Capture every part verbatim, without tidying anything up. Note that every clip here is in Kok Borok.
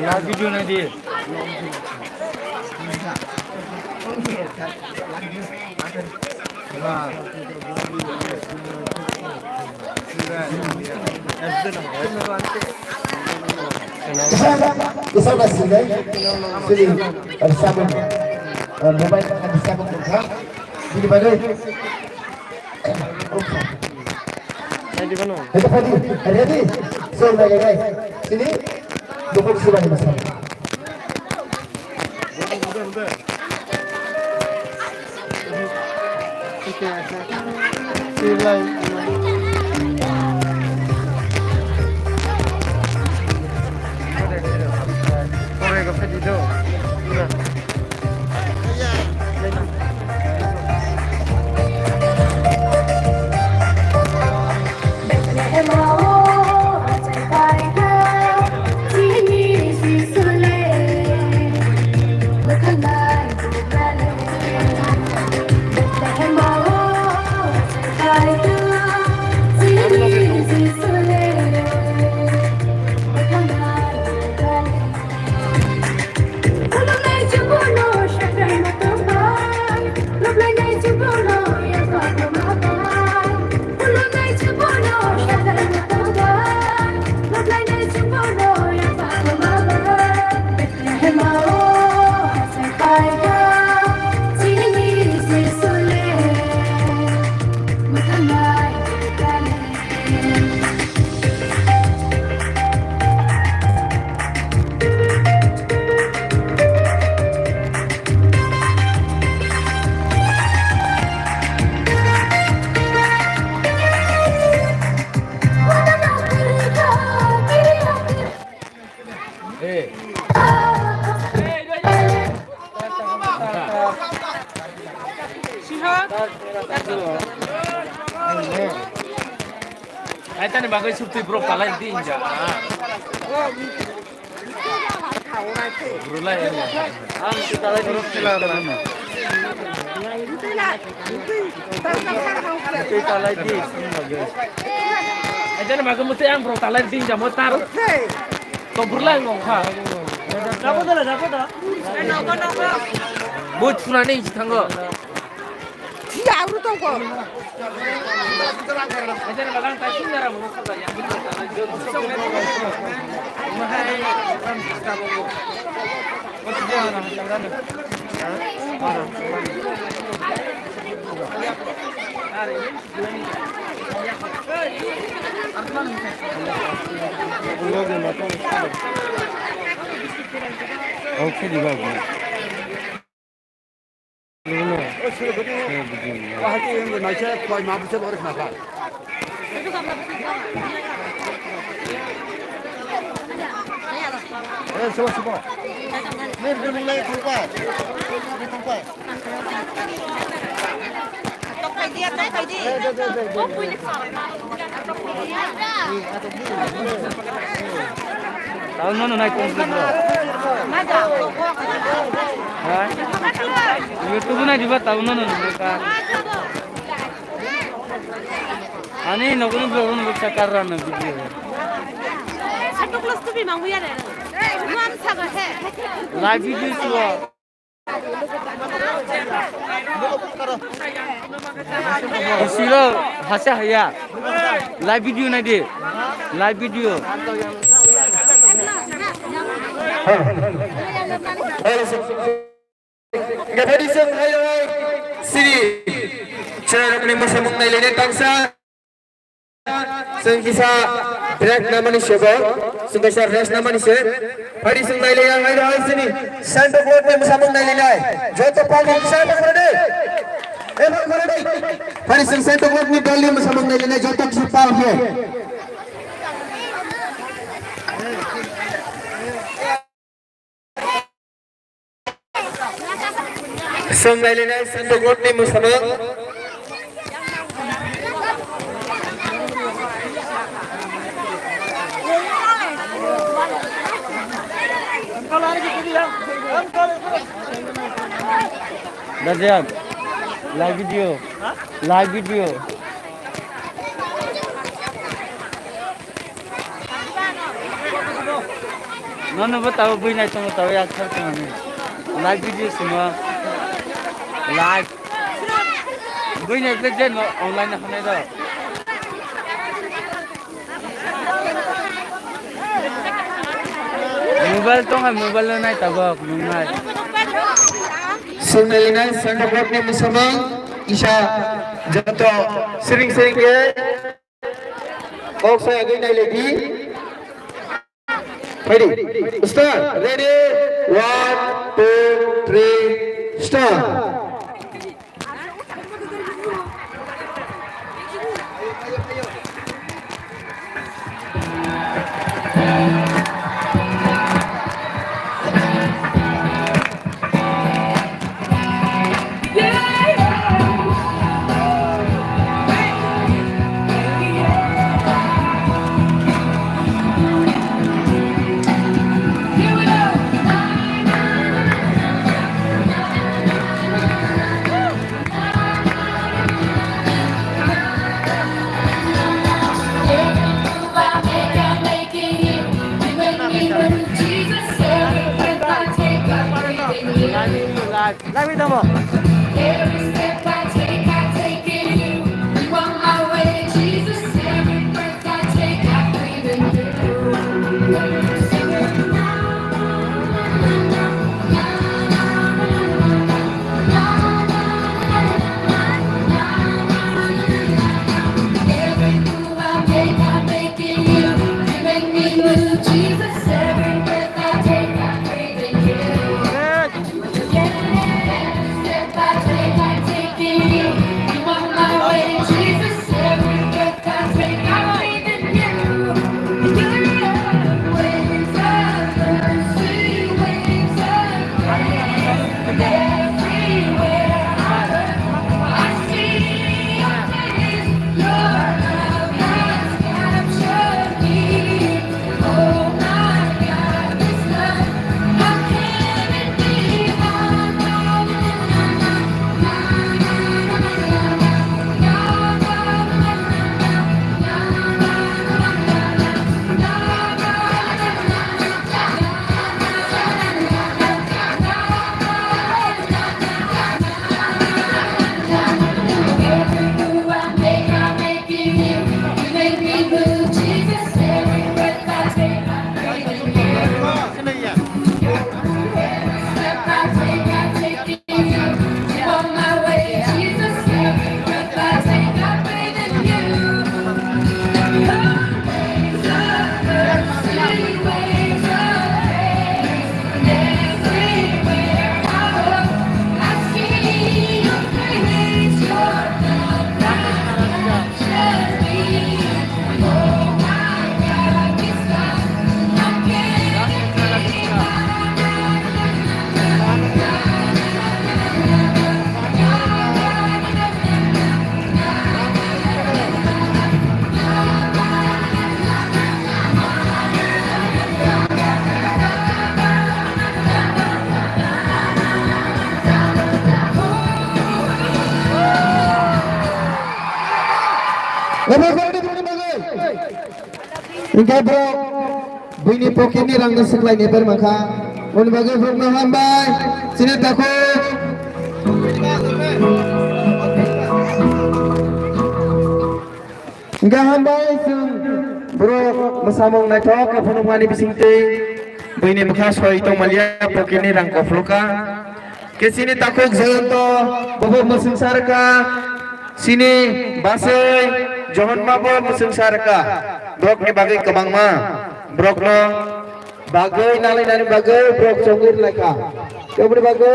Na video nai di. Isa na sinai, sini, eh, sabun, eh, mobile, eh, sabun tongkha. Bini bagwi. Ready, ready. So, nai, nai, nai. Sini, dukung sibani masal. Aitani bagwi subtwi borok talai di inja. Burulai. Ang si talai di. Buruk sila talai. Twi talai di. Aitani bagwi mutwi ang borok talai di inja mo tar. To burulai ngong kha. Dapo dala, dapo da. Bo chunani si thango. Sia aru tongko. Oke, di babu. Tao no nunai kung bro. Ha? YouTube nai diba tao no nunai ka. Ani nokni bro no buksa karra no video. Satu kelas tu bimang buya re. Nuam saga he. Live video suwa. Isilo hasa haya. Live video nai di. Live video. Gabadi song hai hai. Siri. Chwrairokni mwsamung nailainai tangsa. Chwng kisa break namani se bo. Chwng kaisa rest namani se. Phadi chwng nailainai hai hai sini. Santa Claus ni mwsamung nailainai. Joto pal kisa phadi chwng Santa Claus ni dal ni mwsamung nailainai joto kisa pal khe. Chwng nailainai Santa Claus ni mwsamung. Dajan, live video, live video. Nono bo tabo bui nai tongo tabo yak thar tongani. Live video simo. Live. Bui nai ble je no online no hanai do. Mobile tong hai mobile no nai tabo nung nai. Song nailainai Santa Claus ni mwsamung kisa joto sering sering ke. Kok sai agwi nai le di. Ready. Start. Ready. One, two, three, start. Live, live, live. Hingke borok buini pocket ni rang no swklai ni ber mankha. Oni bagwi borok no hambai. Chini takhuk Kaham bai chwng borok mwsamung naithok khe phunukmani bisingtwi buini bwkha soi tongmaliya pocket ni rang kophloka. Khe chini takhuk Jayanto bobo mwswngsa rwkha, chini bwsai Johonma bo mwswngsa rwkha. Borokni bagwi kwbangma borokno bagwi nalainani bagwi borok chongwi rwlaikha. Tei oboni bagwi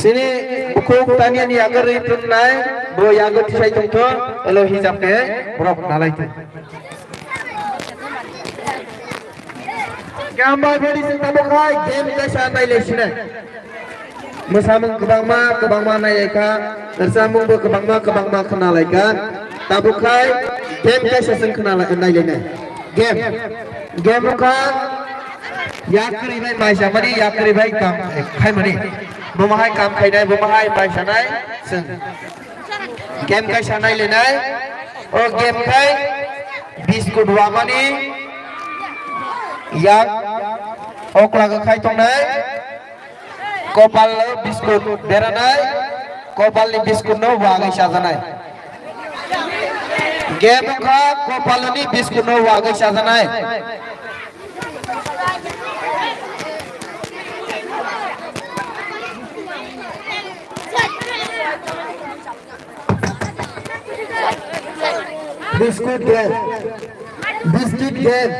chini bukhuk taniani yago rwi tonnai, bo yago tisai tongtho, elo hijab khe borok nalai thung. Khe hambai bodi se tamo khai game kaisa nailai sinai. Mwsamung kwbangma, kwbangma nailai kha, rwchapmungbo kwbangma, kwbangma khna lai kha. Tabuk khai game kaisa chwng khna lai, nailai nai. Game. Game wngkha yak kwrwi bai mai chamani, yak kwrwi bai kam khaimani. Bomo hai kam khainai, bomo hai mai chanai chwng. Game kaisa nailai nai. O game khai biskut wamani yak okla khai tongnai. Kopal biskut beranai, kopalni biskut no wagwi chajanai. Game wngkha kopalni biskut no wagwi chajanai. Biscuit game. Biscuit game.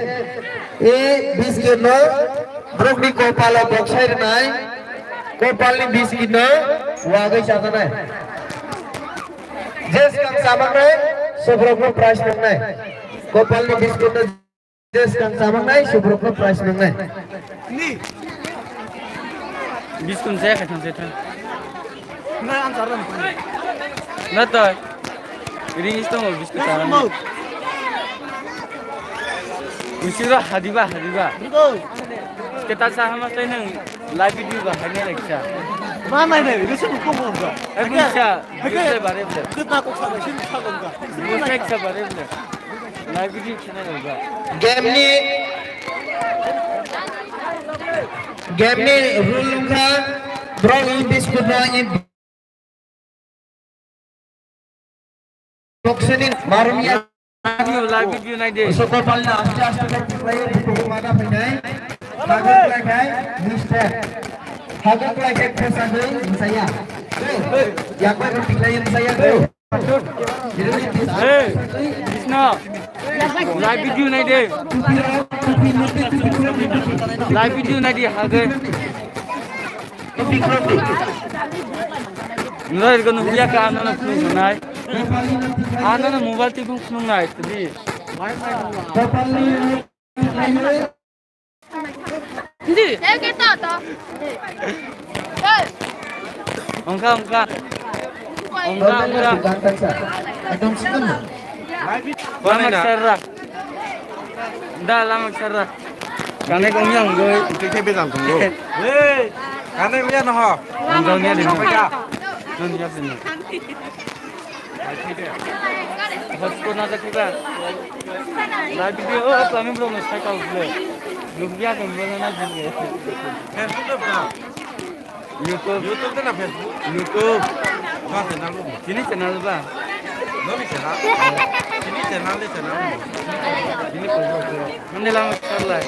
E biscuit no borokni kopalo boksai rwnai. Kopalni biscuit no wagwi chajanai. Jeskang chamanai, sobrokno prize nangnai. Kopalni biscuit no Jeskang chamanai, subrokno prize nangnai. Biskun saya khatham saya thang. Na to. Ring isto mo biskun chamanai. Usira hadiba, hadiba. Kita sahama saya nang live video ba hanya leksa. Mana ini? Ini sih buku buku. Eh, bisa. Bisa bare. Kita kok sama sih sama. Bisa bare. Game ni, game ni rule wngkha, borok i biscuit no i box ni marumya. Video, live video nai de. So, kopal na aste aste kok player buku mana phainai. Hagok lai khai mistake. Hagok lai khai khosa dei saya. Yakwa roti khai saya. Hey, Krishna, live video nai de. Live video nai de, hage. Nura irgo nukya ka anana phunung nai. Anana mobile tibung phunung nai, tadi. Hindi. Eh, kita to. Ongka, ongka. Ongka, ongka. Lama serra. Da, lama serra. Kane kong yang goi. Itu ke bezang tunggu. Hei, kane uya noh. Ongka, ongka, ongka. Ongka, ongka. Hotspot na jakhiba. Live video, oh, kami bro, no sai kau bro. Lubya kan bro na jin. YouTube. YouTube na Facebook. YouTube. Ba channel mo. Chini channel ba. No ni channel. Chini channel ni channel. Chini ko bro. Mane lang sarlai.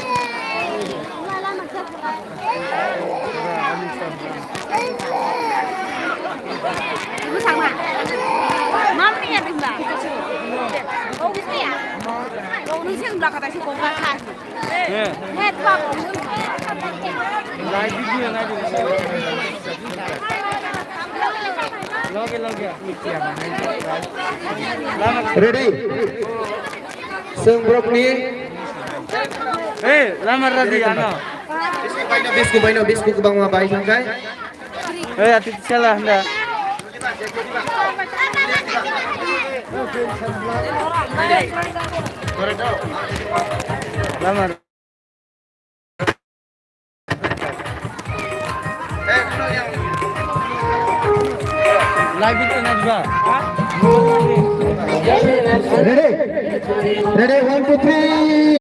Eh. Live video na di. Loge, loge. Ready? Seng brok ni. Eh, lamar ready ano. Bisku baino, bisku baino, bisku kwbangma bai thangkai. Eh, ati chala handa. Lamar. Live itu na juga. Ready? Ready, one, two, three.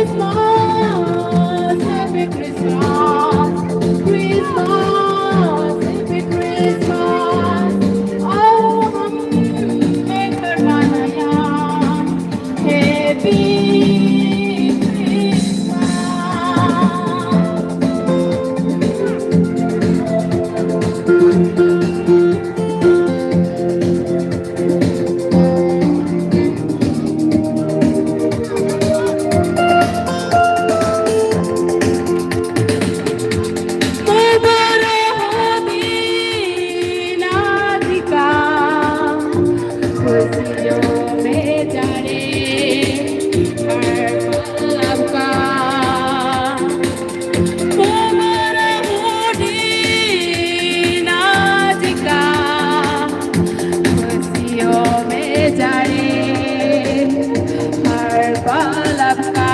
Christmas, happy Christmas, Christmas, happy Christmas. Oh, hum minkar manaya, happy Christmas. खुशियों में जाने हर पल आपका। तुम्हारा वो दिन आज का, खुशियों में जाने हर पल आपका।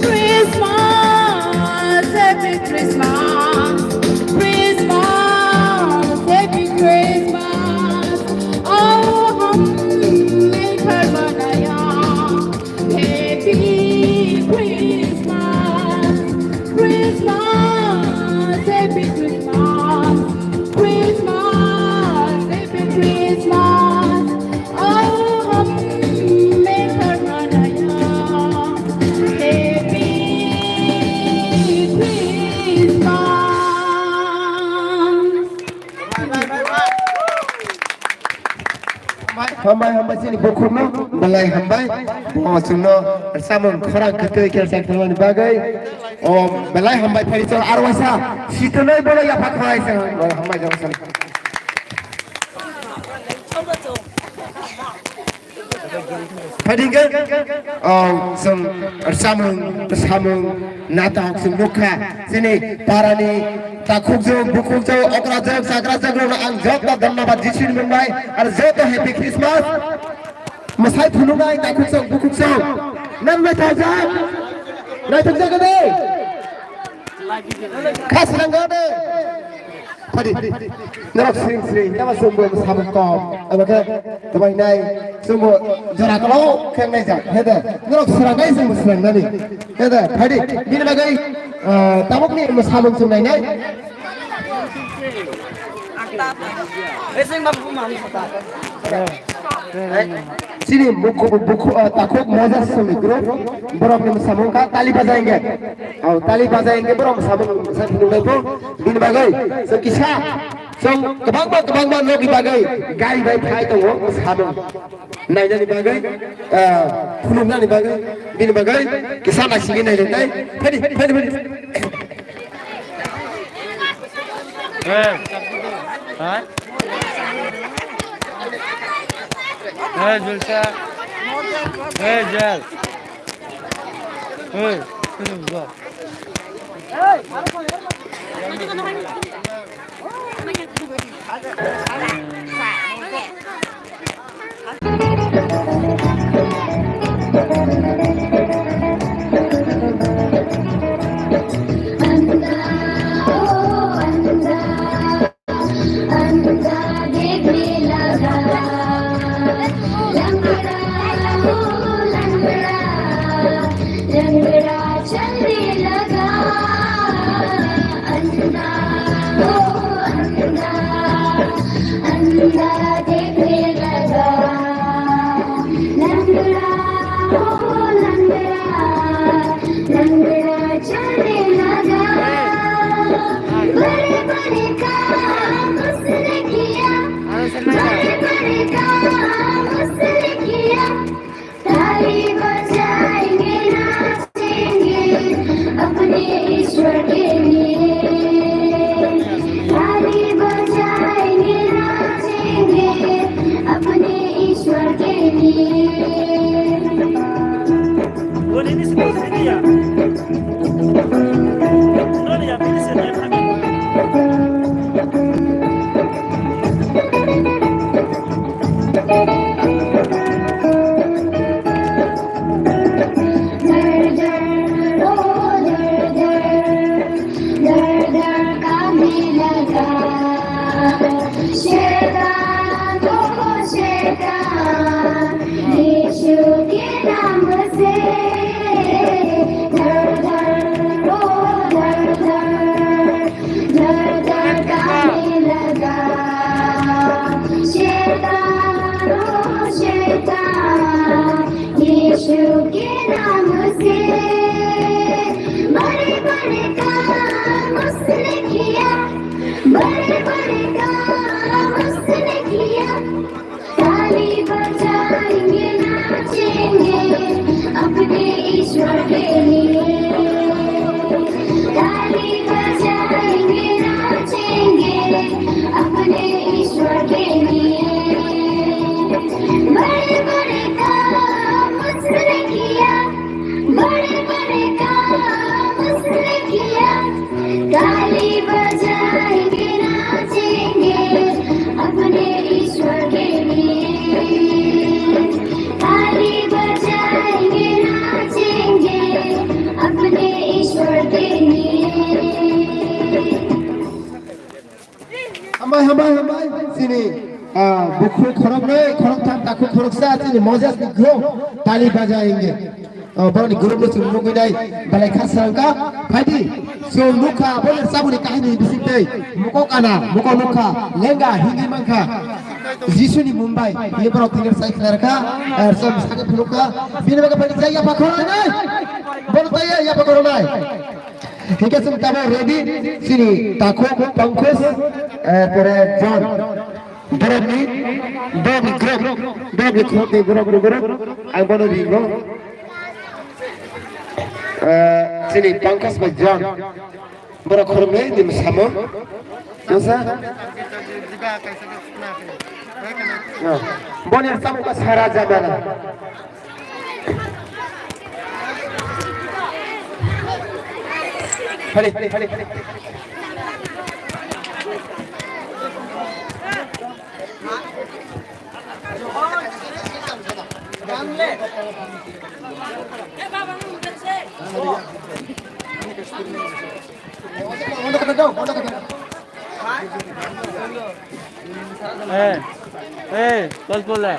Christmas, happy Christmas, Christmas, happy Christmas. आओ हम मिलकर मनाया Happy Christmas, Christmas, Happy Christmas, Christmas, Happy Christmas. आओ हम मिलकर मनाया Happy Christmas. Hambai, hambai chini bukhukno, belai hambai. Bo chwngno samung khorang kwtwi khe chai thangmani bagwi. O belai hambai phai chwng aro waisa sitonai bono yapha khwlai chwng hambai jang chwng. Phaidi hwnkhe, o, chwng samung, samung, natok chwng nukha. Chini parani takhukjwk, bukhukjwk, okrajwk, chakrajwkrokno ang joto dhonnobad Jisuni mung bai, aro joto Happy Christmas. Mwsai phunuknai takhukjwk, bukhukjwk. Nang naithokjak? Naithokjak de? Kha swnamjak de? Phaidi, norok sring sring, tamo chwngbo samung kom, abo khe tamo hinai chwngbo jora kolok khe naijak, hede, norok srangnai chwngbo srangnani, hede, phaidi, bini bagwi, ah, tabukni samung chwng nainai. Chini bukhu, bukhu, ah, takhuk moja songni group, borokni samung kha tali bajainge. Au, tali bajainge borok samung sa phunuknai pho. Bini bagwi chwng kisa, chwng kwbangma, kwbangma nokni bagwi gari bai phai tongo samung. Nainani bagwi, ah, phunuknani bagwi, bini bagwi kisa naisingwi nainai. Phaidi, phaidi, phaidi. Hey. Ha? Hey, Julsa. Hey, Jal. Hey, go. अंधा देखने लगा, लंगड़ा, ओ लंगड़ा, लंगड़ा चलने लगा। अंधा, ओ अंधा, अंधा देखने लगा। लंगड़ा, ओ लंगड़ा, लंगड़ा चलने लगा। बड़े बड़े काम उसने किया, बड़े बड़े काम उसने किया। ताली बजाएंगे, नाचेंगे अपने ईश्वर के लिए। ताली बजाएंगे, नाचेंगे अपने ईश्वर के लिए। बड़े बड़े काम उसने किया, ताली बजाएंगे, नाचेंगे अपने ईश्वर के लिए। ताली बजाएंगे, नाचेंगे अपने ईश्वर के लिए। बड़े बड़े काम उसने किया, बड़े बड़े काम उसने किया। ताली बजाएंगे, नाचेंगे अपने ईश्वर के लिए। ताली बजाएंगे, नाचेंगे अपने ईश्वर के लिए। Hambai, hambai, hambai. Chini, ah, bukhuk khoroknwi, khoroktham, takhuk khoroksa, chini Moses ni group, tali baja inge. Oh, borokni group no chwng nugwi nai, belai kha srangkha, phaidi. Chwng nukha, bo le saboni kahini bisingtwi, moko kana, moko nukha, lenga, hindi mankha. Jisuni mumbai, ye borok thangwi sai khlarkha, ah, sam sake phunukha, bini bagwi phaidi jaya pakhor nai. Bono jaya, ya pakhor nai. Hingke chwng tabuk ready, chini takhuk, Pankaj, eh, pore John. Borokni, borokni group, borokni khoroknwi group, group, group. Ang bono ringo. Eh, chini Pankaj bai John. Borok khoroknwi ni samo. Josa? No. Boni samo ka sara jamana. Hale, hale, hale. Eh, eh, tolpo le.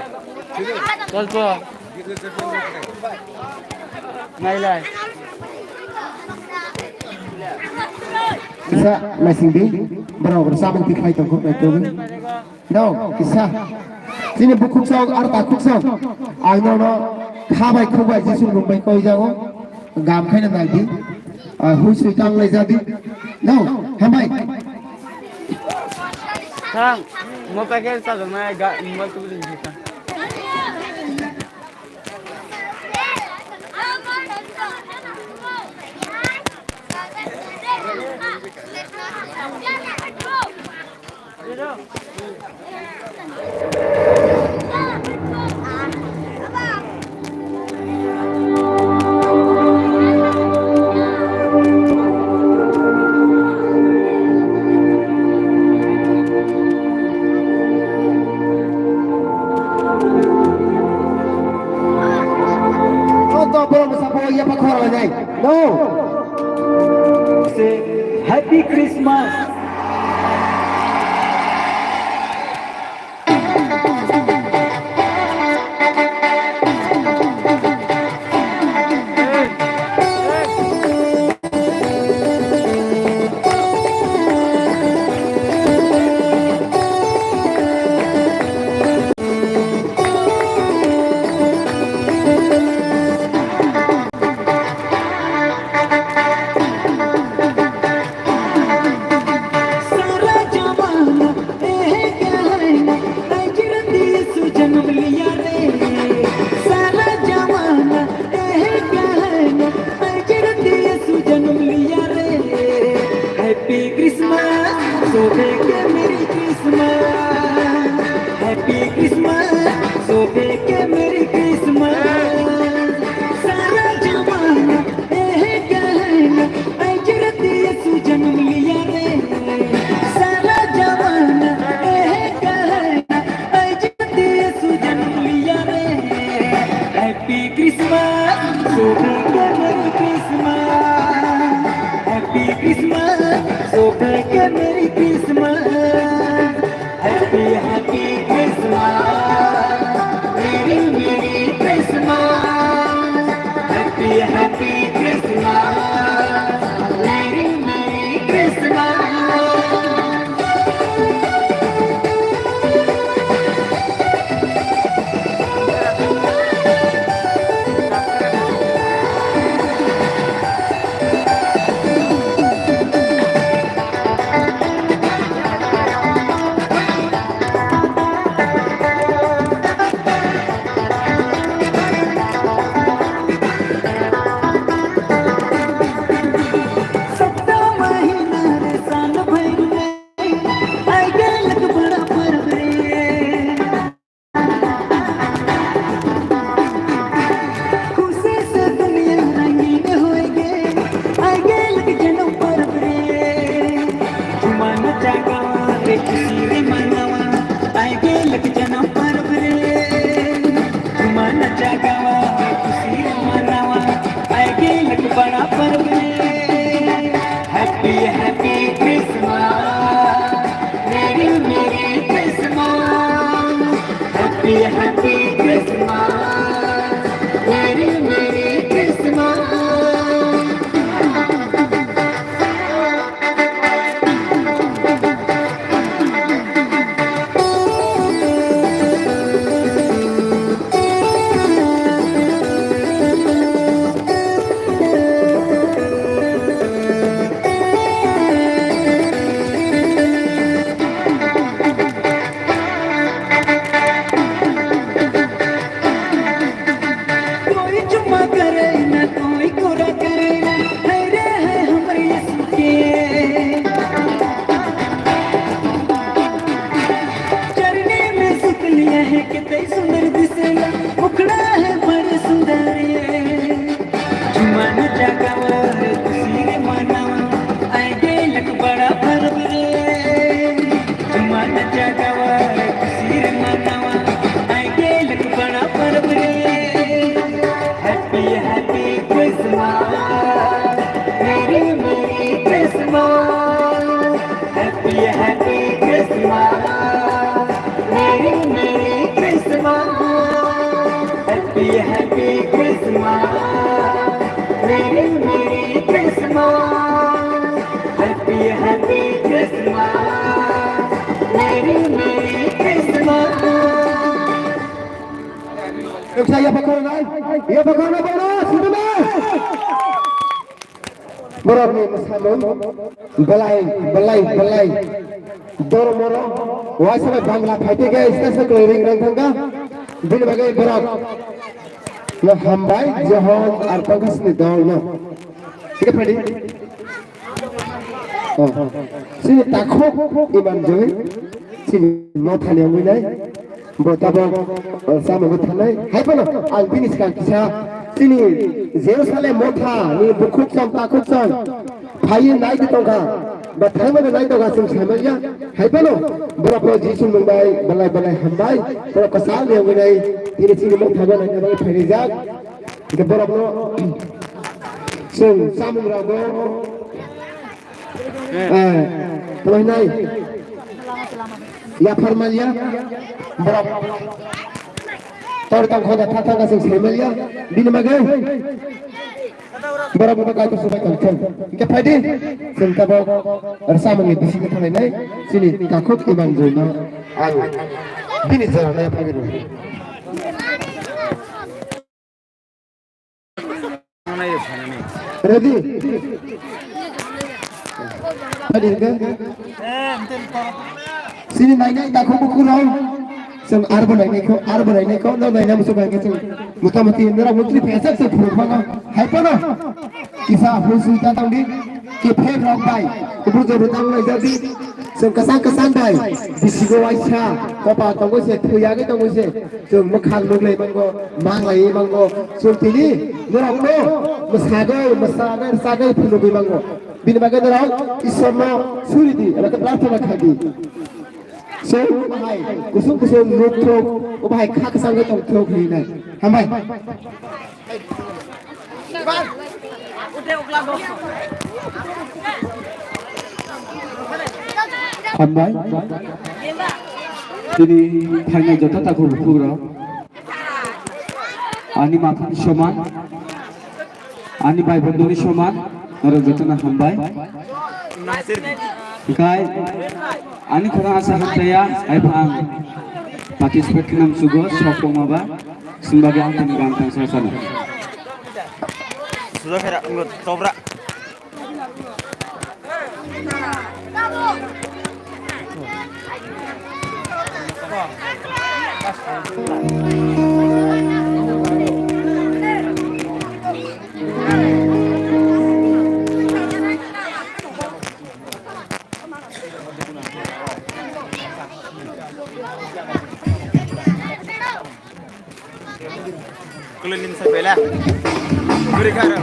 Tolpo. Nailai. Kisa naisingdi, borok rwchapmung tikhlai tongkha naitugwi. No, kisa. Chini bukhuk sok ar takhuk sok. Ang nono kha bai khuk bai Jisu mung bai koi jago. Gam khaina nai di. Ah, hui sui tang lai jadi. No, hambai. Thang, mo pakai sa dong na ga, mo tu din kita. Joto borok bwsa bo yapha khor lainai. No. Say Happy Christmas. सारा जमाना ए कहना, अजरत यीशु जन्म लिया रे। सारा जमाना ए कहना, अजरत यीशु जन्म लिया रे। Happy Christmas, शोभे के Merry Christmas। Happy Christmas, शोभे के Merry Christmas। सारा जमाना ए कहना, अजरत यीशु जन्म लिया रे। सारा जमाना ए कहना, अजरत यीशु जन्म लिया रे। Happy Christmas, शोभे के Merry Christmas। Happy Christmas, शोभे के Merry Christmas। Happy Happy, happy Christmas, Merry, Merry Christmas. Happy, happy Christmas, Merry, Merry Christmas. Happy, happy Christmas, Merry, Merry Christmas. Happy, happy Christmas, Merry, Merry Christmas. Nuksa ya pakornai, ya pakornai bono, suduma. Borokni mwsamung belai, belai, belai. Dormoro waisa bai Bangla phaitike stage kwlwi ring rang thangkha. Bini bagwi borok no hambai, Johon ar Pankaj ni dol no. Thik phaidi. Oh. Chini takhuk Iman Joi, chini mothani wngwi nai. Bo tabok, eh, samungwi thanai. Hai phano ang bini swkang kisa chini Jerusalem motha ni bukhuk chong takhuk chong phaiwi nai di tongkha. Ba thangmani nai tongkha chwng saimanya. Hai phano borok no Jisu mung bai belai belai hambai. Borok kwchal ni wngwi nai tini chini motha bo naina bagwi phainai jak. Hingke borok no chwng samung rok bo Eh, tamo hinai. Yaphar manya. Borok. Tor tang khoda tha tha kasing sai manya. Bini bagwi. Borok bo kai to subai tang thung. Hingke phaidi. Chwng tabok. Samung ni bisi khe thanai nai. Chini takhuk Iman Joi no. Ang. Bini jora nai phai. Ready? Ready, okay? Sini nainai takhuk bukhuk rok. Chwng arbo nainai kho, arbo nainai kho, no naina muchung bai khe chwng mota moti norok mukti phesa chwng phuru phano. Hai phano. Kisa hul sui ta tangdi. Kepher rok bai. Kubur jor tang lai jadi. Chwng kwchang kwchang bai. Bisigo waisa. Kopa tongo se, thuyagwi tongo se. Chwng mwkhang nuglai mango, manglai mango. Chwng tini norokno mwsagwi, mwsagwi, rwchagwi phunugwi mango. Bini bagwi norok Ishwarno suridi, eba khe prarthana khaidi. So, bahai kusung kusung nukthok, o bahai kha kwchangwi tongthok hinwi nai. Hambai. Hambai. Tini phainai joto takhuk bukhuk rok. Ani mathani soman, ani bai bondhuni soman, norok jotono hambai. Hingkhai ani khorang asa hamtaya, hai phang participate khnam sugo, sok tongma ba, sini bagwi ang tini gam tang sa sano. Sudo khera, tobra. Kulilin sa pela. Guri karo.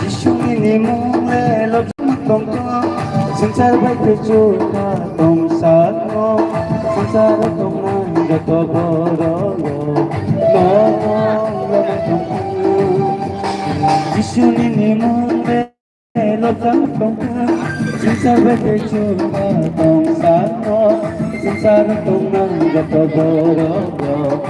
Jisuni ni mung le lobjak tongkha, swngchar bai khe chukha tong sano, swngcharo tongnai joto borok rok nono lobjak tongkha. Jisuni ni mung le lobjak tongkha, swngchar bai khe chukha tong sano, swngcharo tongnai joto borok rok.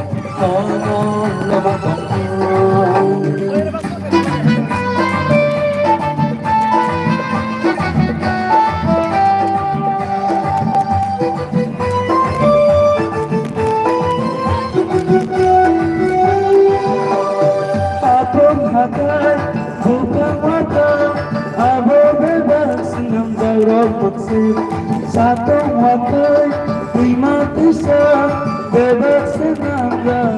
Apong hatai bupang watang abo bebak sinam jaurok maksud. Satong watoi twima twisa bebak swnamjak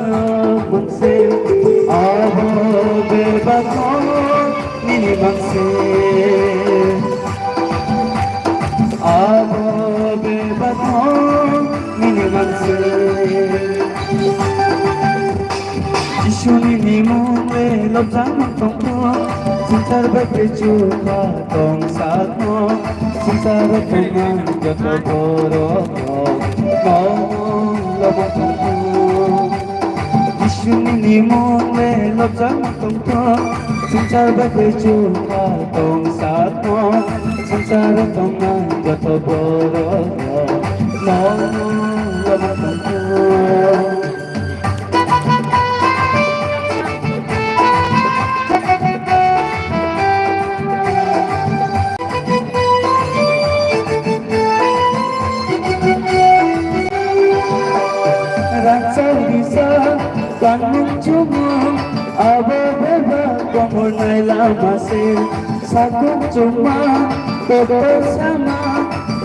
Jisuni nimung le lobjak tongthok, swngchar bai tei chukha tong sakno, swngcharo tongnai joto borok rok nono lobjak tongthok. Jisuni nimung le lobjak tongthok, swngchar bai tei chukha tong sakno, swngcharo tongnai joto borok rok nono lobjak tongthok. Rangchak rijak tangmung chumung, abo bebak komor nai lama se. Sakung chuma, kotor sama,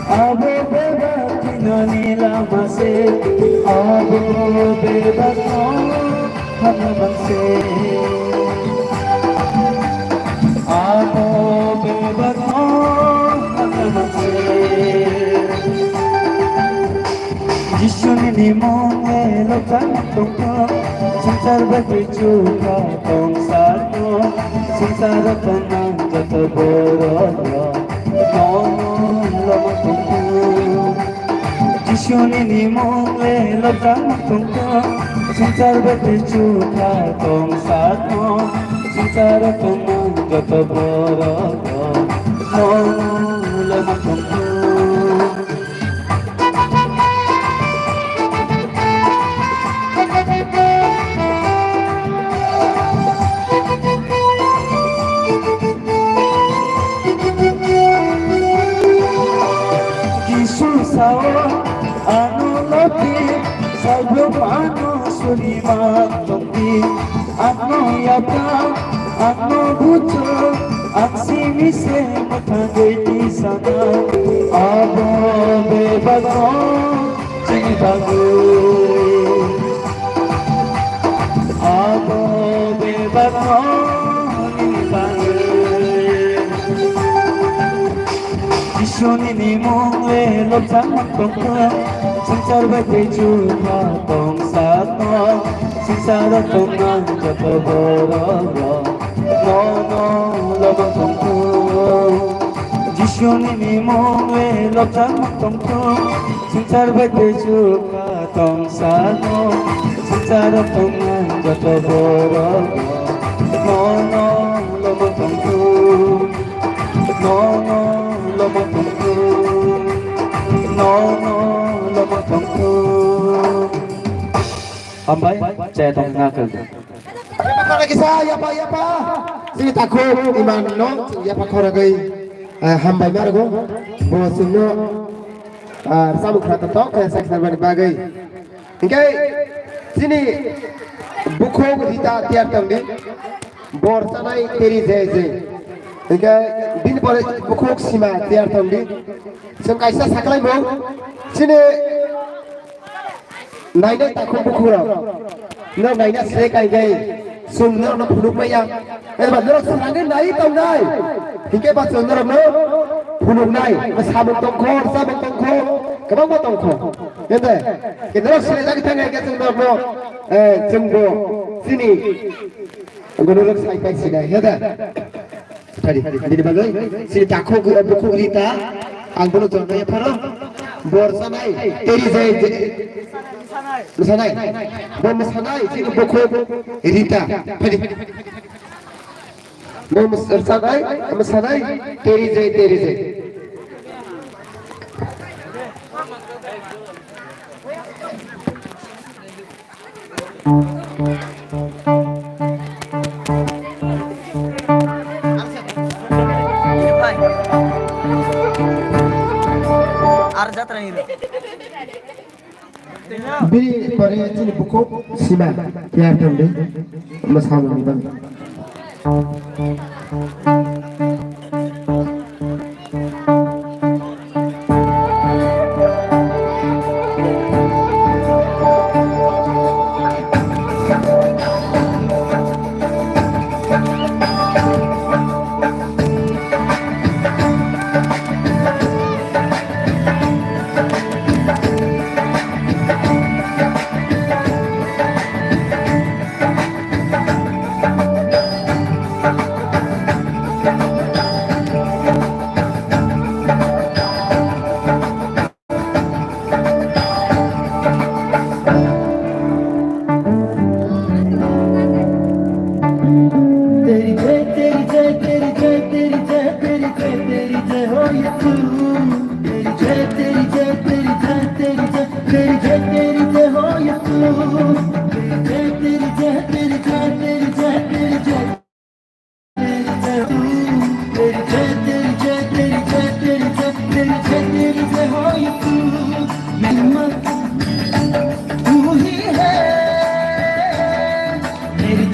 abo bebak thinani lama se, abo bebak no hamya mang se, abo bebak no hamya mang se. Jisuni nimung le lobjak tongthok, swngchar bai tei chukha tong sakno, swngcharo tongnai joto borok rok nono lobjak tongthok. Jisuni nimung le lobjak tongthok, swngchar bai tei chukha tong sakno, swngcharo tongnai joto borok rok nono lobjak tongthok. Jisu sao ano loti, saibo ano suriman tongdi. Ang no yapha, ang no bucho, ang simi se mwthangwi tisana. Abo bebak no chini bagwi. Abo bebak no nini bagwi. Jisuni nimung le lobjak tongthok, swngchar bai tei chukha tong sakno, swngcharo tongnai joto borok rok nono lobjak tongthok. Jisuni nimung le lobjak tongthok, swngchar bai tei chukha tong sakno, swngcharo tongnai joto borok rok nono lobjak tongthok. Nono lobjak tongthok, nono lobjak tongthok. Hambai, chaya tongthok na khe. Yapha kisa, yapha, yapha. Chini takhuk iman no, yapha khoragwi, eh, hambai ma rwgo. Bo chwngno, ah, samung khna tongthok khe saknani bagwi. Hinkhe chini bukhuk Rita tiyar tongdi, bor chanai teri je je. Hinkhe bini pore bukhuk Sima tiyar tongdi. Chwng kaisa saklaimung, chini nainai takhuk bukhukrok. Norok naina se kai kai. Chwng norokno phunuk maya. Eba norok swrangwi nai tongnai. Hinkhe ba chwng norokno phunuknai. Samung tongkho, samung tongkho, kwbangma tongkho. Hede, ke norok swrangwi thangkhe chwng norokno, eh, chwngbo chini, norok sai pai sinai. Hede. Tadi, tadi bagwi, sini takhuk, bukhuk Rita, ang bono chorna yapharo, bor sanai, teri jai, jai, mwsanai, bo mwsanai, sini bukhuk Rita, tadi, bo mwsanai, mwsanai, teri jai, teri jai. Ar jatra ni. Bini pore chini bukhuk Sima tiyar tongdi, mwsamungni bagwi.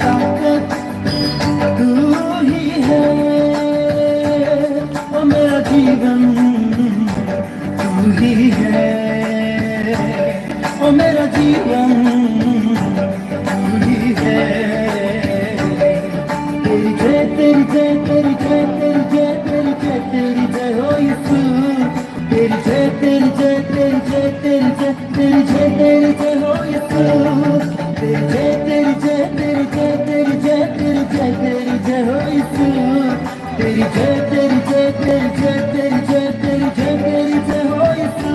ताकत तू ही है, ओ मेरा जीवन तू ही है, ओ मेरा जीवन तू ही है। तेरी जय, तेरी जय, तेरी जय, तेरी जय, तेरी जय, तेरी जय हो यीशु। तेरी जय, तेरी जय, तेरी जय, तेरी जय, तेरी जय, तेरी जय हो यीशु। तेरी जय, तेरी जय, तेरी जय, तेरी जय, तेरी जय, तेरी जय हो यीशु। तेरी जय, तेरी जय, तेरी जय, तेरी जय, तेरी जय, तेरी जय हो यीशु।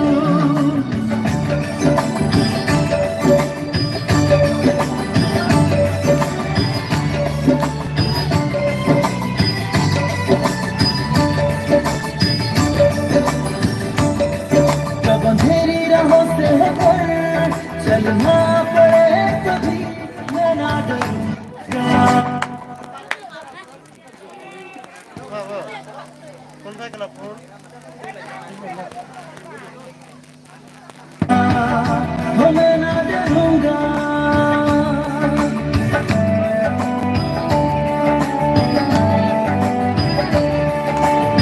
जब अंधेरी राहों से होकर चलना पड़े कभी, मैं ना डरूंगा। मैं ना डरूंगा।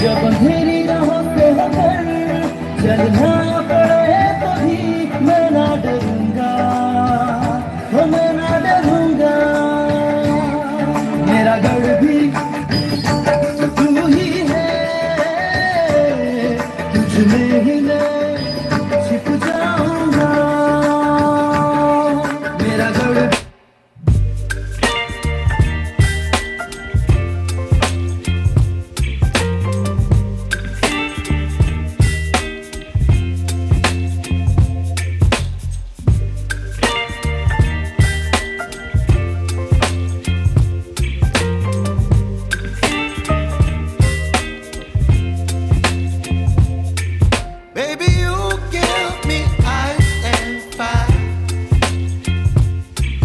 जब अंधेरी राहों से होकर चलना पड़े कभी, मैं ना डरूंगा। हो मैं ना डरूंगा। मेरा गढ़ भी तू ही है, तुझ में ही मैं छिप जाऊंगा। मेरा गढ़ Baby, you give me ice and fire.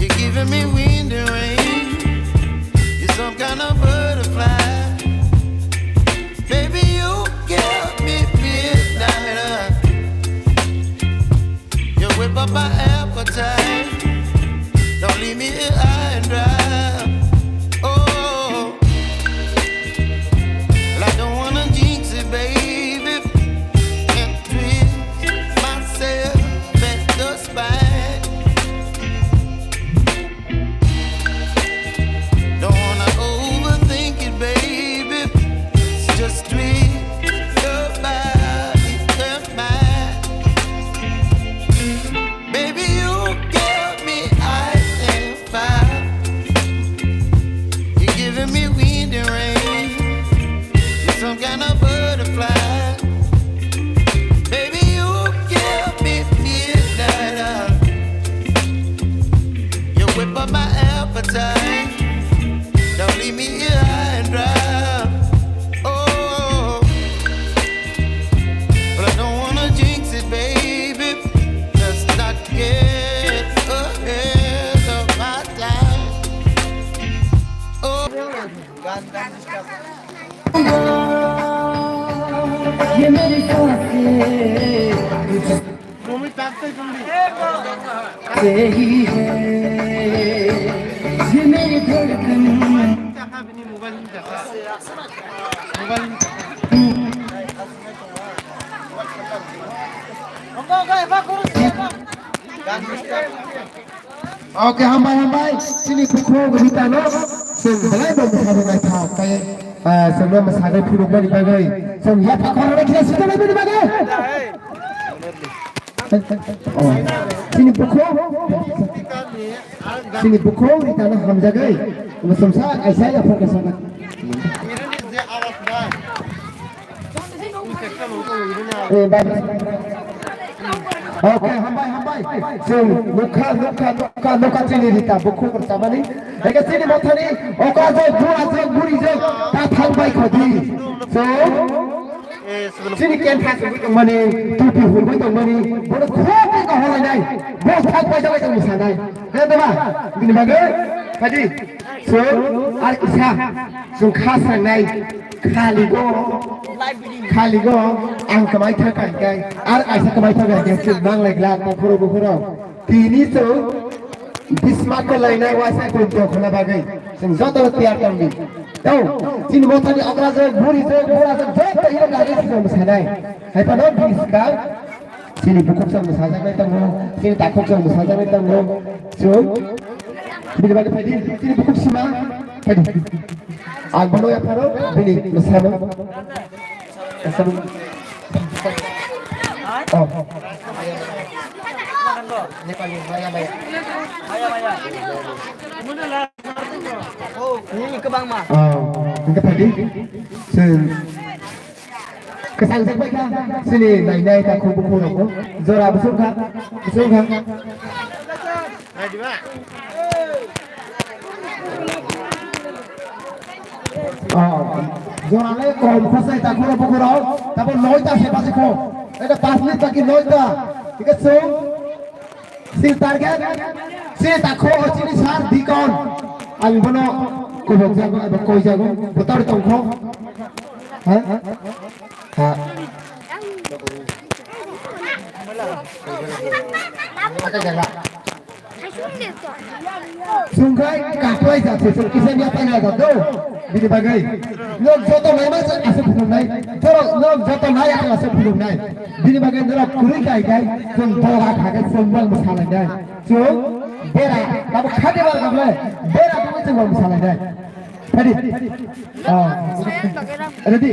You're giving me wind and rain. You're some kind of butterfly. Baby, you give me midnight oil. You whip up my appetite. Don't leave me here high and dry. Oh, well, I don't wanna jinx it, baby, and twist myself at the spine. Don't wanna overthink it, baby. It's just twist your body and mine. Baby, you give me ice and fire. You're giving me wind and rain. You're some kind of butterfly. Baby, you give me midnight oil. You whip up my appetite. Don't leave me here high and dry. Oh, but I don't wanna jinx it, baby. Let's not get ahead of my time. Oh. ये मेरी सांसें तुझ से ही है, ये मेरी धड़कन। Okay, hambai, hambai. Chini bukhuk Rita no chwng belai bo mwsarok naithok tei, ah, chwngno mwsarok phunukmani bagwi chwng yapha khoroknwi khe sitonai bini bagwi. Oh, chini bukhuk, chini bukhuk Rita no hamjagwi mwsumsa kaisa yapha kaisa. Eh, bai. Okay, hambai, hambai. Chwng nukha, nukha, nukha, nukha chini Rita bukhuk rwchapmani. Eke chini mothani okajwk, buajwk, burijwk ta thang bai khodi. Chwng chini campus rwgwi tongmani, tupi hurgwi tongmani, bono khobwi kahor lainai. Bo thang bai jabai tong sanai. Khe dama, bini bagwi, kadi. Chwng ar kisa, chwng kha sangnai, khaligo, khaligo, ang kwmai thang kai kai, ar kaisa kwmai thang kai kai, chwng nang lai glak, ta khoro bukhoro. Tini chwng, Bisma ko lainai waisa kun to khona bagwi. Chwng joto tiyar tongdi. Tau, chini mothani okra jok, buri jok, bura jok, joto hino kagwi chwng mwsanai. Hai phano bini swkang, chini bukhuk chwng mwsajaknai tongo, chini takhuk chwng mwsajaknai tongo. Chwng, bini bagwi phaidi, chini bukhuk sima, phaidi. Ang bono yapharo, bini mwsamo. Mwsamo. Oh. Ni kwbangma. Oh, hingke phaidi. Chwng kwchang jak bai kha, chini nainai takhuk bukhuk rokbo. Jora bwswk kha, bwswk kha. Oh, jora le kom khosai takhuk bukhuk rok. Tabo noita se basi kho. Eta pas minute baki noita. Hingke chwng. Sini target, sini takho, sini sar dikon. Ang bono kubuk jago, eba koi jago, botor tongkho. Ha? Ha. Ata jaga. Sungkai kaklai jat se, sung kisa niya pai na jat do. Bini bagwi. Nok joto naima se ase phunuknai. Joro nok joto nai ase phunuknai. Bini bagwi norok kwrwi kai kai, chwng boga kha khe chwng bang bwsa lainai. Chwng bera, abo khade bar gable, bera tongwi chwng bang bwsa lainai. Ready? Oh. Ready?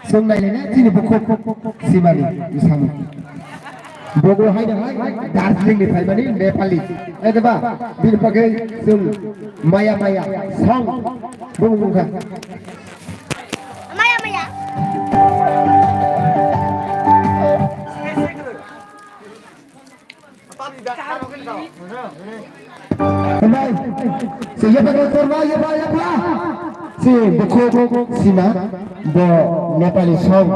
Chwng nai lainai chini bukhuk simani bwsamo. Bogo hai da hai Darjeeling ni phaimani Nepali. Ai da ba, bini bagwi chwng maya maya song bumung bumung kha. Maya maya. Hwnbai, se yapha khe korma, yapha, yapha. Se bukhuk sima, bo Nepali song,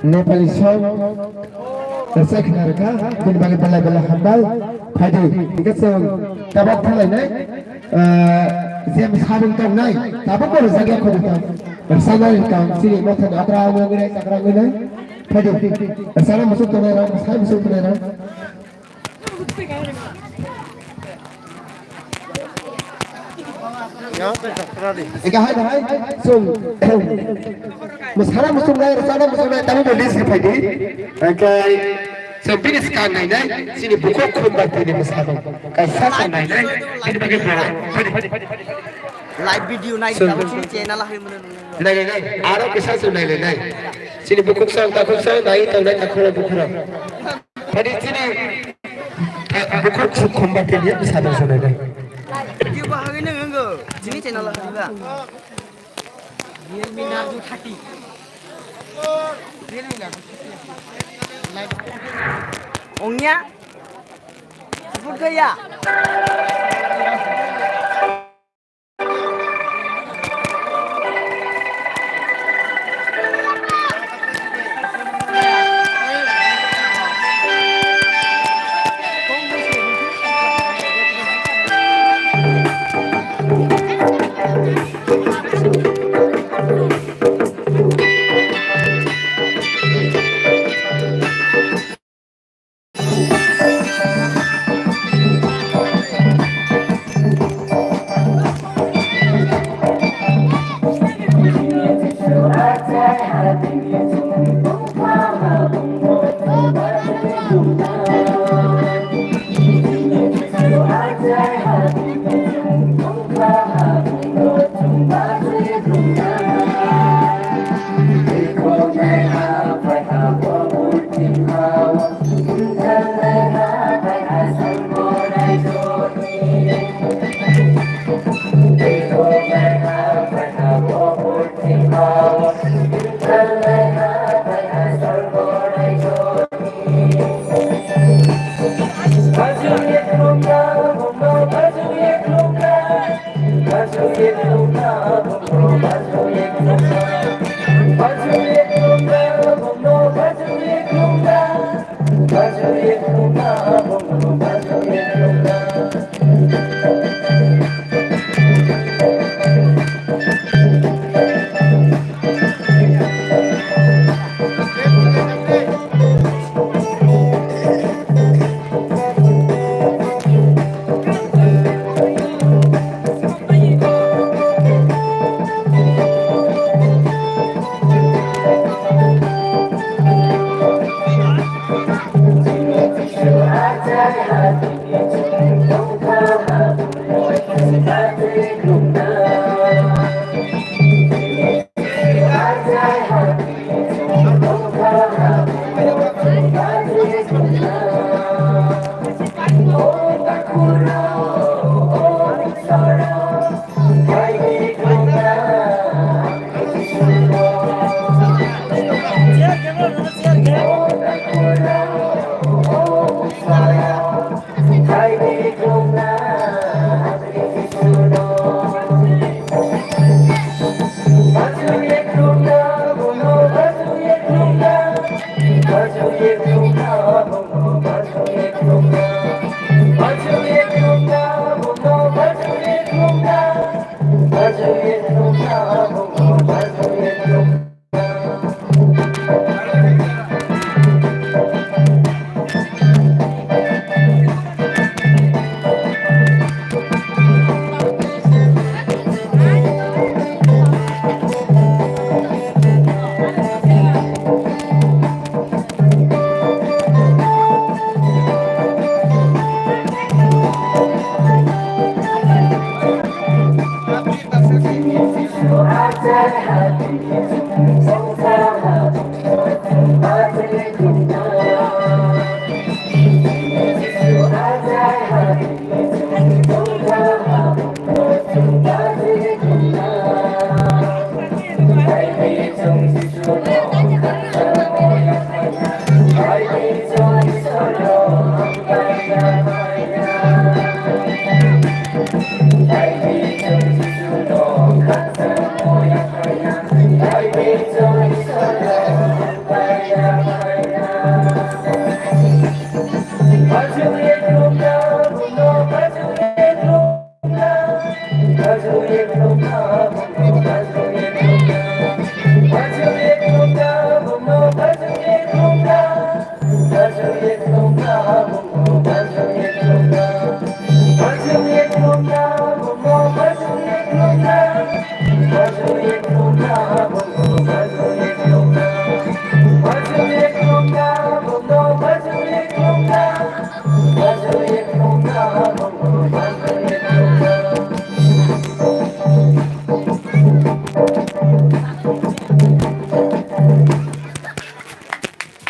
Nepali song. Rwchap khna rwkha, bini bagwi belai belai hambai. Phaidi, hingke chwng tabok thalainai, ah, je mwsabung tongnai, tabok bo rwchapya khoroktham. Rwchapnai tong, chini mothani okra wngwi nai, chakra wngwi nai. Phaidi, rwchapna muchung tongnai rok, mwsai muchung tongnai rok. Eka hai da hai, chwng mwsana muchungnai, rwchapna muchungnai, tamo bo list khe phaidi. Eka chwng bini swkang nainai, chini bukhuk khum bai tini mwsano. Kaisa sa nainai, bini bagwi bo. Phaidi. Live video nai, chwng chini channel hai mano. Nai, nai, nai, aro kisa chwng nai, nai, nai. Chini bukhuk song, takhuk song, nai, tongnai, takhuk, bukhuk. Phaidi chini, eh, bukhuk suk khumba tini ya bisa dong sana dai. Video bahagi nang engo. Chini channel lah juga. Realme Narzo thirty. Realme Narzo thirty. Ongya? Support kaya?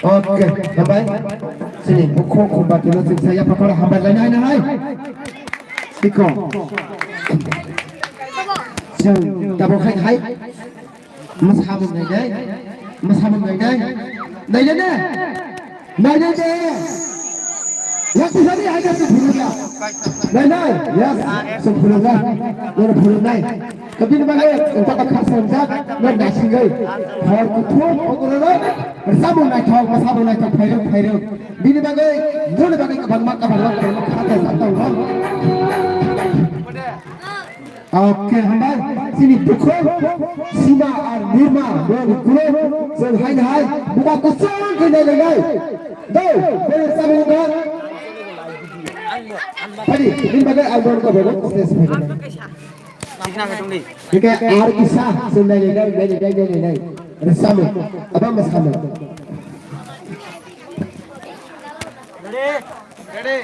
Okay, hambai. Sini bukhuk khumba tino sing saya pakora hambai lainai nai. Siko. Sing tabok hai hai. Masamung nai nai. Masamung nai nai. Nai nai nai. Nai nai nai. Yang bisa ni hai kasi phulung ya. Nai nai. Yes. Sing phulung ya. Nai phulung nai. Kabini bagwi wngkha kha sanjak no naisingwi hor kuthum okororok rwchapmung naithok, mwsapmung naithok phairwk phairwk. Bini bagwi, boni bagwi kwbangma, kwbangma, kwbangma kha tongma tongo. Okay, hambai, chini bukhuk, Sima ar Nirma, boni ulo, chwng hai hai, buba kuchung khe nai nai nai. Dou, boni rwchapmung wngkha. Phadi, bini bagwi ang bono kwbangma stage phai. Hingke ar kisa se nai nai nai nai nai nai nai. Rwchapmung. Abo mwsamung. Ready? Ready?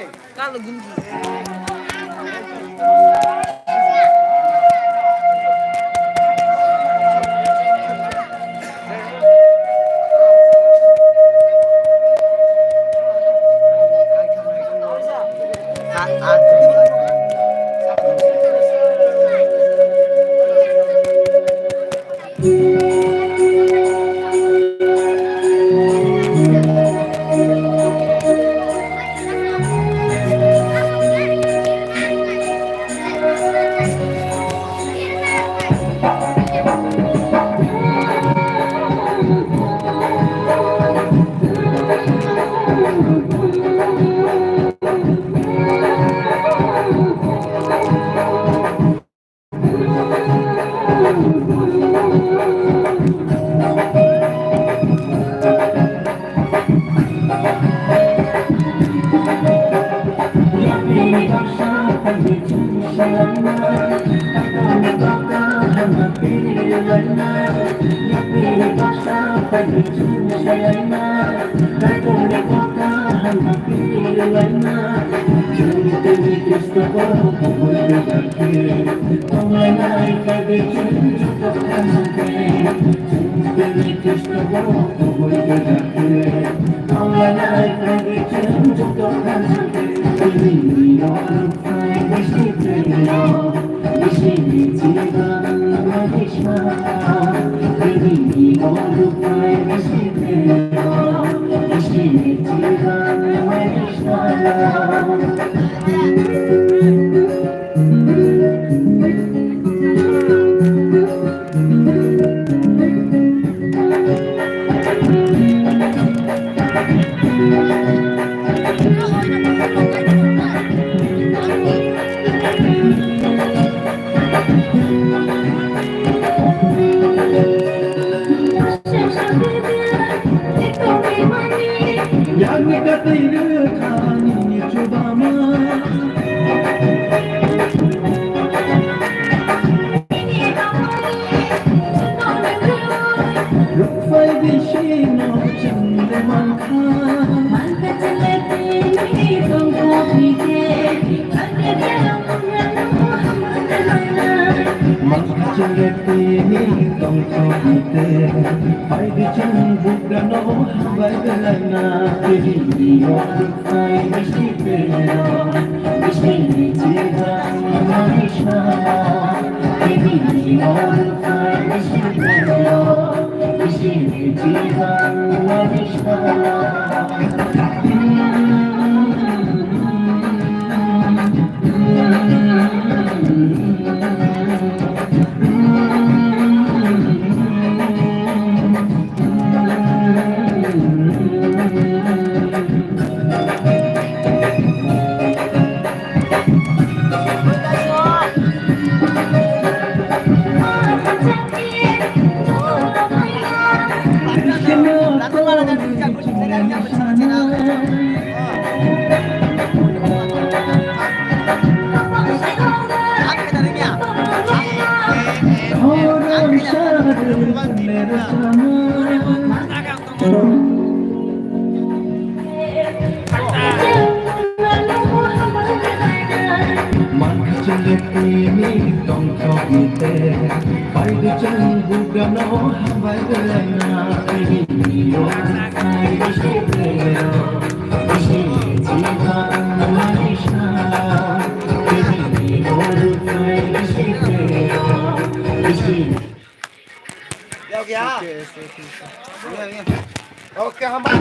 Oke, hambai.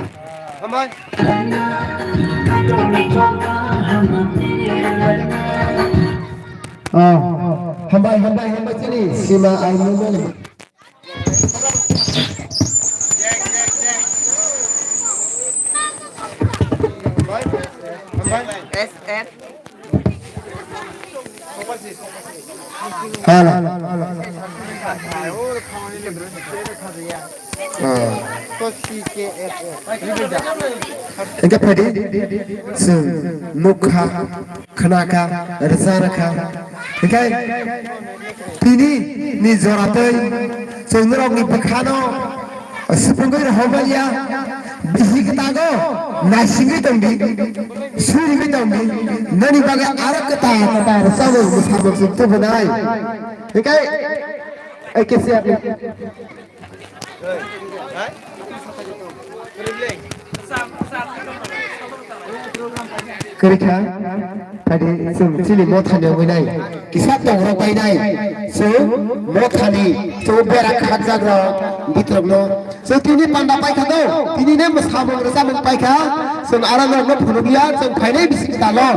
Hambai. Oh, hambai, hambai, hambai chini. Sima ai mumel. Hambai. Hambai. S F. Hala. Ah. Hingke phadi, chwng nukha, khnakha, rwcharwkha. Hingke tini ni joratwi chwng norokni bwkhano Sipungwi rohormaliya, bihik tago, naisingwi tongdi, surigwi tongdi, noni bagwi aro kwtal kwtal samung samung sung tubunai. Hikai, ai kesiya. Kwrwikha, phadi chwng chini mothani wngwi nai, kisa tongrok bai nai, chwng mothani, chwng bera khakjak rok, bitrok no, chwng tini panda paikha do, tini ne mwsamung rwchapmung paikha, chwng aro norok no phunukya, chwng phainai bisi kwtal o,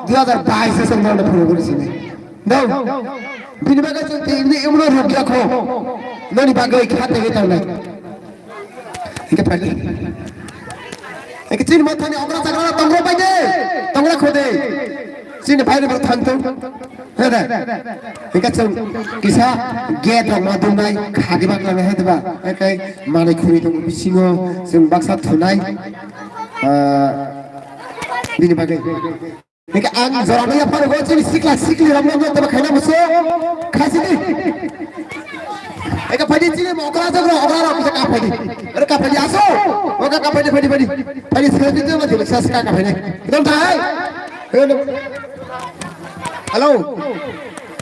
dui hazar bais o chwng norok no phunukgwi sini. Do, bini bagwi chwng tini imno rukya kho, noni bagwi kha tei tangnai. Hingke phai. Hingke chini mothani okra chagra tongrok bai de. Tongrok khode. Chini bhai rok thang thung. He de. Hingke chwng kisa gate rok ma dungnai khadi bak lama he de ba. Hingke manui khuri tong bisingo chwng baksa thunai. Ah, bini bagwi. Hingke ang jora bai phano go chini sikla sikli rok no tebo khaina muso khaisidi. Eka phaidi chini mo okra jagro, okra rok kisa ka phaidi. Ere ka phaidi aso. Oka ka phaidi, phaidi, phaidi. Phaidi sila di jama jila sila ka phaidi. Dong thai. Hello. Hello.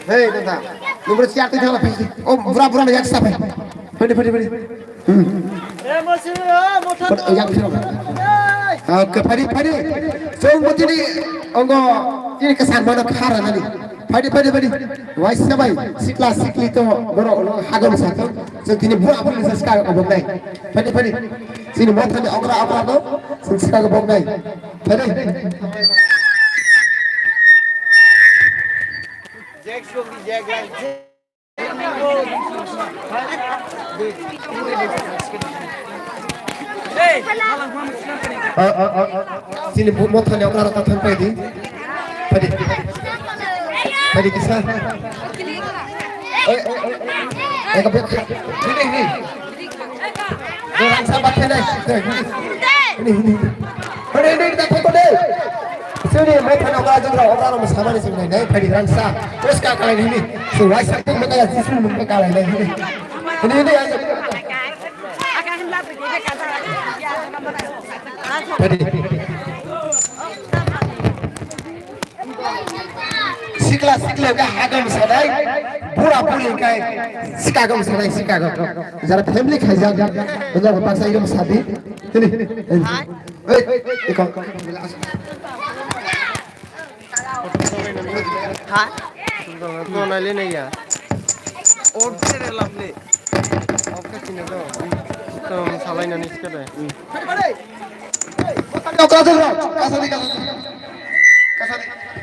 Hey, dong thai. Number siya tu jala phaidi. Oh, bura bura yak sa phai. Phaidi, phaidi, phaidi. Hmm. Phaidi, yak phiro. Okay, phaidi, phaidi. Song mo chini ongo chini kesan mana khara nani. Phaidi, phaidi, phaidi. Waisa bai, sikla sikli to borok no hagol sa to. Chwng tini bura buri ni saka ko boknai. Phaidi, phaidi. Chini mothani okra okra to, chwng saka ko boknai. Phaidi. Ah, ah, ah, ah. Chini bu-, mothani okra rok thang phaidi. Phaidi. Phaidi kisa. Oi, oi, oi, oi. Eka bek. Hini, hini. Dorang sabat kene. Hini, hini. Hini, hini, kita thang phaidi. Sini mothani okra jeng rok, okra rok samani sing nai, nai phaidi rang sa. Terus ka kalai hini. Suwai sa tu maka ya jisu maka kalai nai hini. Hini, hini, ayo. Phaidi. Sikla sikla ke hagam sanai, bura buri ke sikagam sanai sikagam. Jara family khaijak, benar paksa igam sadi. Ini, ini. Ei, ikon. Ha? Tonai le nai ya. Order lapni. Oke sini to. To salai nani sikade. Kasadi, kasadi. Kasadi.